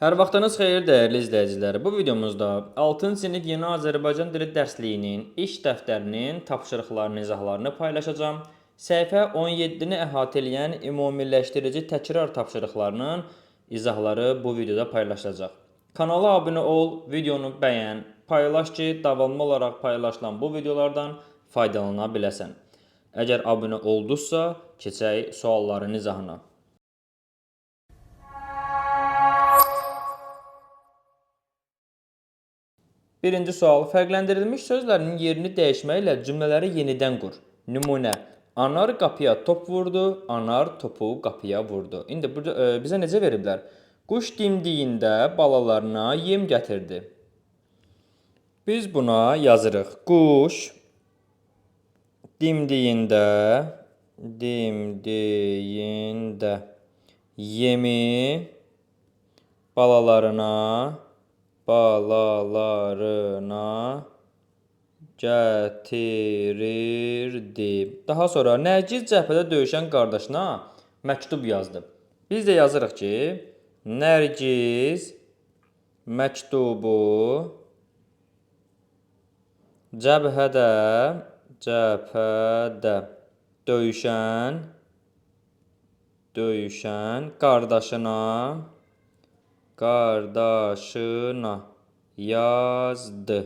Hər vaxtınız xeyir dəyərli izləyicilər. Bu videomuzda 6-cı sinif Yeni Azərbaycan dili dərsliyinin iş dəftərinin tapşırıqlarının izahlarını paylaşacağam. Səhifə 17-ni əhatə eləyən ümumiləşdirici təkrar tapşırıqlarının izahları bu videoda paylaşılacaq. Kanala abunə ol, videonu bəyən, paylaş ki, davamlı olaraq paylaşılan bu videolardan faydalana biləsən. Əgər abunə oldunuzsa, keçək sualların izahına. Birinci sual: Fərqləndirilmiş sözlərin yerini dəyişməklə cümlələri yenidən qur. Nümunə: Anar qapıya top vurdu, anar topu qapıya vurdu. İndi burada bizə necə veriblər? Quş dimdiyində balalarına yem gətirdi. Biz buna yazırıq. Quş dimdiyində yemi balalarına gətirirdi. Daha sonra Nərgiz cəbhədə döyüşən qardaşına məktub yazdı. Biz də yazırıq ki, Nərgiz məktubu cəbhədə döyüşən qardaşına yazdı.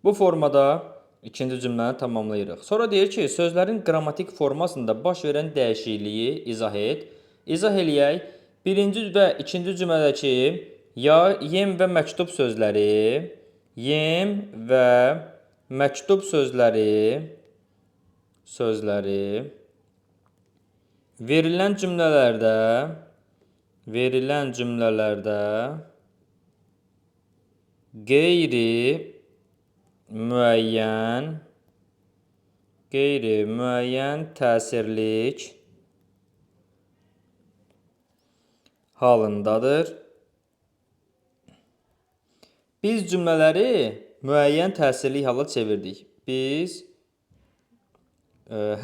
Bu formada ikinci cümləni tamamlayırıq. Sonra deyir ki, sözlərin qrammatik formasında baş verən dəyişikliyi izah et. İzah eləyək. Birinci və ikinci cümlədəki ya, yem və məktub sözləri, verilən cümlələrdə qeyri-müəyyən təsirlik halındadır. Biz cümlələri müəyyən təsirlik hala çevirdik. Biz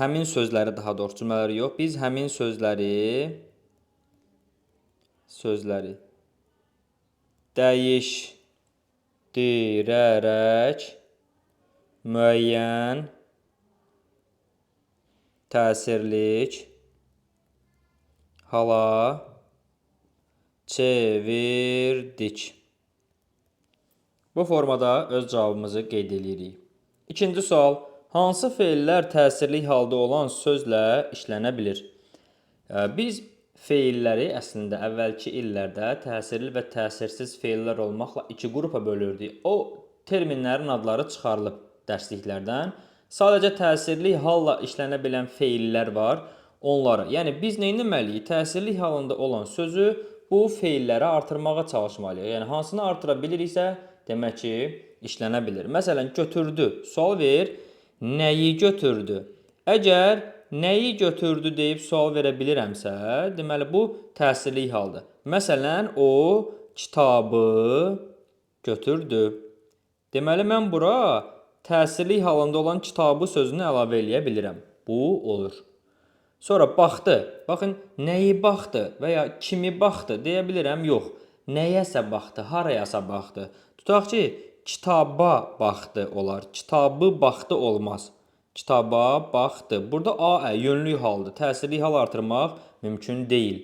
həmin sözləri, daha doğrusu cümlələri yox, biz həmin sözləri dəyişdirərək müəyyən təsirlik hala çevirdik. Bu formada öz cavabımızı qeyd edirik. İkinci sual: Hansı feillər təsirlik halda olan sözlə işlənə bilir? Biz feilləri əslində əvvəlki illərdə təsirli və təsirsiz feillər olmaqla iki qrupa bölürdük. O terminlərin adları çıxarılıb dərsliklərdən. Sadəcə təsirli halla işlənə bilən feillər var onları. Yəni biz nə etməliyik? Təsirli halında olan sözü bu feillərə artırmağa çalışmalıyıq. Yəni hansını artıra biliriksə, demək ki, işlənə bilir. Məsələn, götürdü. Sual ver, nəyi götürdü? Əgər nəyi götürdü deyib sual verə bilirəmsə, deməli bu təsirli haldır. Məsələn, o kitabı götürdü. Deməli mən bura təsirli halında olan kitabı sözünü əlavə eləyə bilirəm. Bu olur. Sonra baxdı. Baxın, nəyi baxdı və ya kimi baxdı deyə bilirəm? Yox. Nəyəsə baxdı, harayasa baxdı. Tutaq ki, kitaba baxdı olar. Kitabı baxdı olmaz. Kitaba baxdı. Burada A, Ə yönlük haldır. Təsirli hal artırmaq mümkün deyil.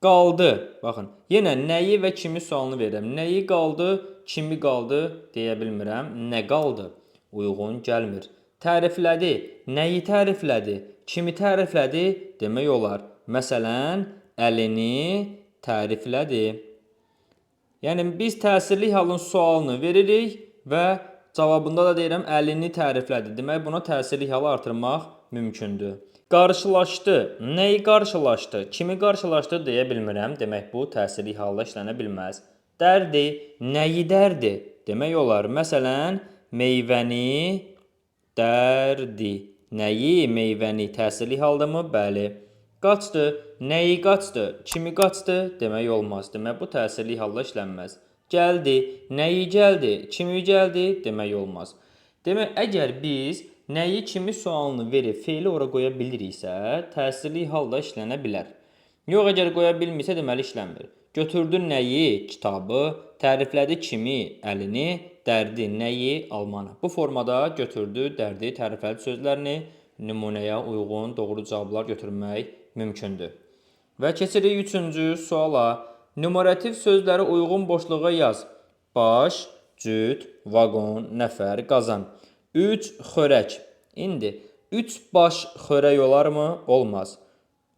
Qaldı. Baxın, yenə nəyi və kimi sualını verirəm. Nəyi qaldı, kimi qaldı deyə bilmirəm. Nə qaldı? Uyğun gəlmir. Təriflədi. Nəyi təriflədi? Kimi təriflədi? Demək olar. Məsələn, əlini təriflədi. Yəni biz təsirli halın sualını veririk və cavabında da deyirəm əlini təriflədi. Demək buna təsirli halı artırmaq mümkündür. Qarşılaşdı. Nəyi qarşılaşdı? Kimi qarşılaşdı deyə bilmirəm. Demək bu təsirli halda işlənə bilməz. Dərdi. Nəyi dərdi? Demək olar. Məsələn, meyvəni dərdi. Nəyi? Meyvəni. Təsirli haldamı? Bəli. Qaçdı. Nəyi qaçdı? Kimi qaçdı? Demək olmaz. Demək bu təsirli halda işlənməz. Gəldi. Nəyi gəldi? Kimi gəldi? Demək olmaz. Demək, əgər biz nəyi, kimi sualını verib feili ora qoya biliriksə, təsirli halda işlənə bilər. Yox, əgər qoya bilmirsə, deməli işlənmir. Götürdü nəyi? Kitabı. Təriflədi kimi? Əlini. Dərdi nəyi? Almanı. Bu formada götürdü, dərdi, təriflədi sözlərini nümunəyə uyğun doğru cavablar götürmək mümkündür. Və keçirik üçüncü suala. Numerativ sözləri uyğun boşluğa yaz. Baş, cüt, vaqon, nəfər, qazan. 3 xörək. İndi 3 baş xörək olarmı? Olmaz.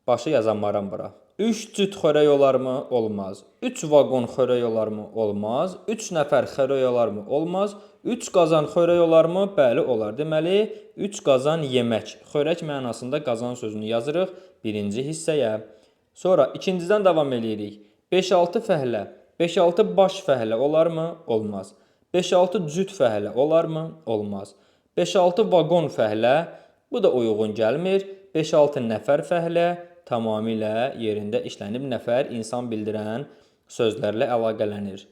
Başı yazamaram bura. 3 cüt xörək olarmı? Olmaz. 3 vaqon xörək olarmı? Olmaz. 3 nəfər xörək olarmı? Olmaz. 3 qazan xörək olarmı? Bəli, olar. Deməli, 3 qazan yemək. Xörək mənasında qazan sözünü yazırıq birinci hissəyə. Sonra ikincidən davam eləyirik. 5-6 fəhlə. 5-6 baş fəhlə olarmı? Olmaz. 5-6 cüt fəhlə olarmı? Olmaz. 5-6 vaqon fəhlə, bu da uyğun gəlmir. 5-6 nəfər fəhlə tamamilə yerində işlənib. Nəfər insan bildirən sözlərlə əlaqələnir.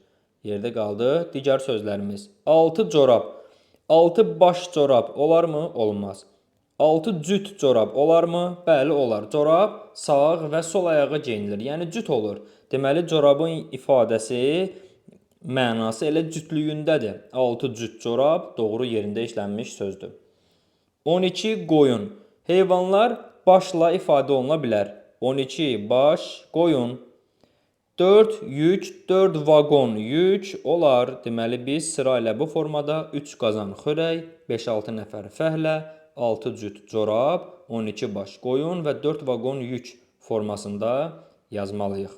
Yerdə qaldı digər sözlərimiz. 6 corab. 6 baş corab olarmı? Olmaz. 6 cüt corab olarmı? Bəli, olar. Corab sağ və sol ayağa geyinilir. Yəni cüt olur. Deməli, corabın ifadəsi, mənası elə cütlüyündədir. 6 cüt corab doğru yerində işlənmiş sözdür. 12 qoyun. Heyvanlar başla ifadə oluna bilər. 12 baş qoyun. 4 yük, 4 vaqon yük olar. Deməli, biz sırayla bu formada 3 qazan xörək, 5-6 nəfər fəhlə, 6 cüt corab, 12 baş qoyun və 4 vaqon yük formasında yazmalıyıq.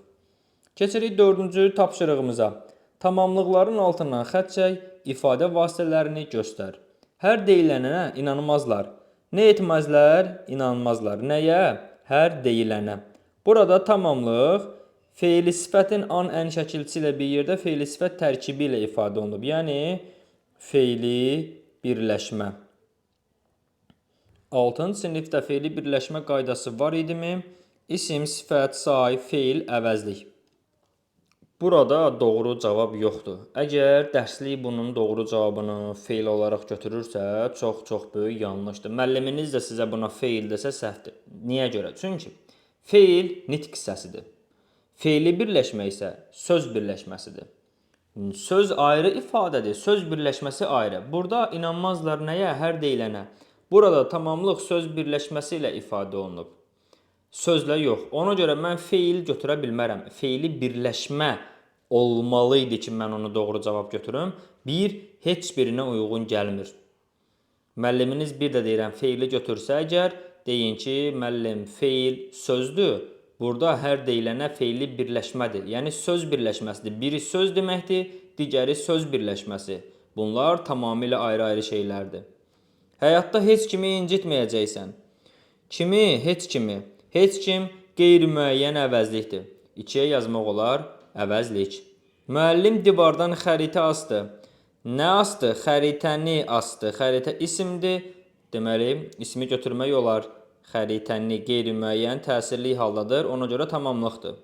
Keçirik dördüncü tapşırığımıza. Tamamlıqların altından xətt çək, ifadə vasitələrini göstər. Hər deyilənə inanmazlar. Nə etməzlər? İnanmazlar. Nəyə? Hər deyilənə. Burada tamamlıq feili sifətin an ən şəkilçisi ilə bir yerdə feili sifət tərkibi ilə ifadə olunub. Yəni, feili birləşmə. 6-cı sinifdə feili birləşmə qaydası var idimi? İsim, sifət, say, feil, əvəzlik. Burada doğru cavab yoxdur. Əgər dərslik bunun doğru cavabını feil olaraq götürürsə, çox-çox böyük yanlışdır. Müəlliminiz də sizə buna feil desə səhvdir. Niyə görə? Çünki feil nitq hissəsidir. Feili birləşmə isə söz birləşməsidir. Söz ayrı ifadədir, söz birləşməsi ayrı. Burada inanmazlar nəyə? Hər deyilənə. Burada tamamlıq söz birləşməsi ilə ifadə olunub. Sözlə yox. Ona görə mən feil götürə bilmərəm. Feili birləşmə olmalı idi ki, mən onu doğru cavab götürüm. Bir, heç birinə uyğun gəlmir. Müəlliminiz bir də deyirəm, feili götürsə əgər, deyin ki, müəllim, feil sözdür. Burada hər deyilənə feili birləşmədir. Yəni, söz birləşməsidir. Biri söz deməkdir, digəri söz birləşməsi. Bunlar tamamilə ayrı-ayrı şeylərdir. Həyatda heç kimi incitməyəcəksən. Kimi? Heç kimi. Heç kim qeyri-müəyyən əvəzlikdir. 2-yə yazmaq olar əvəzlik. Müəllim divardan xəritə asdı. Nə asdı? Xəritəni asdı. Xəritə isimdir. Deməli, ismi götürmək olar. Xəritəni qeyri-müəyyən təsirli haldadır. Ona görə tamamlıqdır.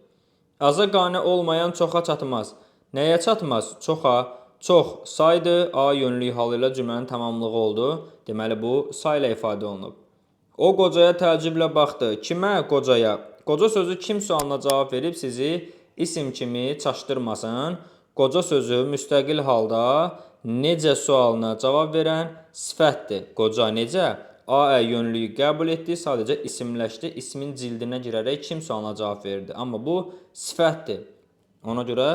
Aza qane olmayan çoxa çatmaz. Nəyə çatmaz? Çoxa. Çox saydır. A yönlük halı ilə cümlənin tamamlığı oldu. Deməli, bu sayla ifadə olunub. O qocaya təəccüblə baxdı. Kimə? Qocaya. Qoca sözü kim sualına cavab verib sizi isim kimi çaşdırmasın. Qoca sözü müstəqil halda necə sualına cavab verən sifətdir. Qoca necə? A, Ə yönlüyü qəbul etdi, sadəcə isimləşdi. İsmin cildinə girərək kim sualına cavab verdi. Amma bu sifətdir. Ona görə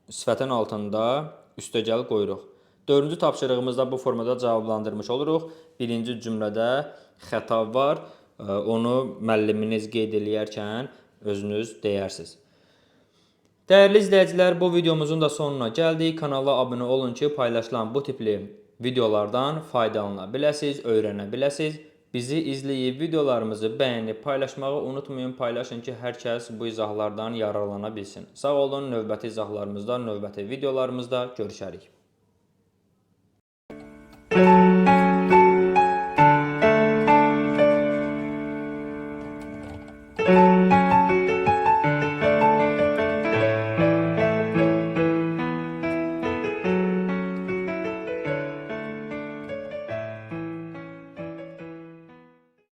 sifətin altında üstəgəl qoyuruq. Dördüncü tapşırığımızda bu formada cavablandırmış oluruq. Birinci cümlədə xəta var. Onu müəlliminiz qeyd eləyərkən özünüz deyərsiniz. Dəyərli izləyicilər, bu videomuzun da sonuna gəldik. Kanala abunə olun ki, paylaşılan bu tipli videolardan faydalana biləsiniz, öyrənə biləsiniz. Bizi izləyib videolarımızı bəyənib paylaşmağı unutmayın. Paylaşın ki, hər kəs bu izahlardan yararlana bilsin. Sağ olun, növbəti izahlarımızda, növbəti videolarımızda görüşərik.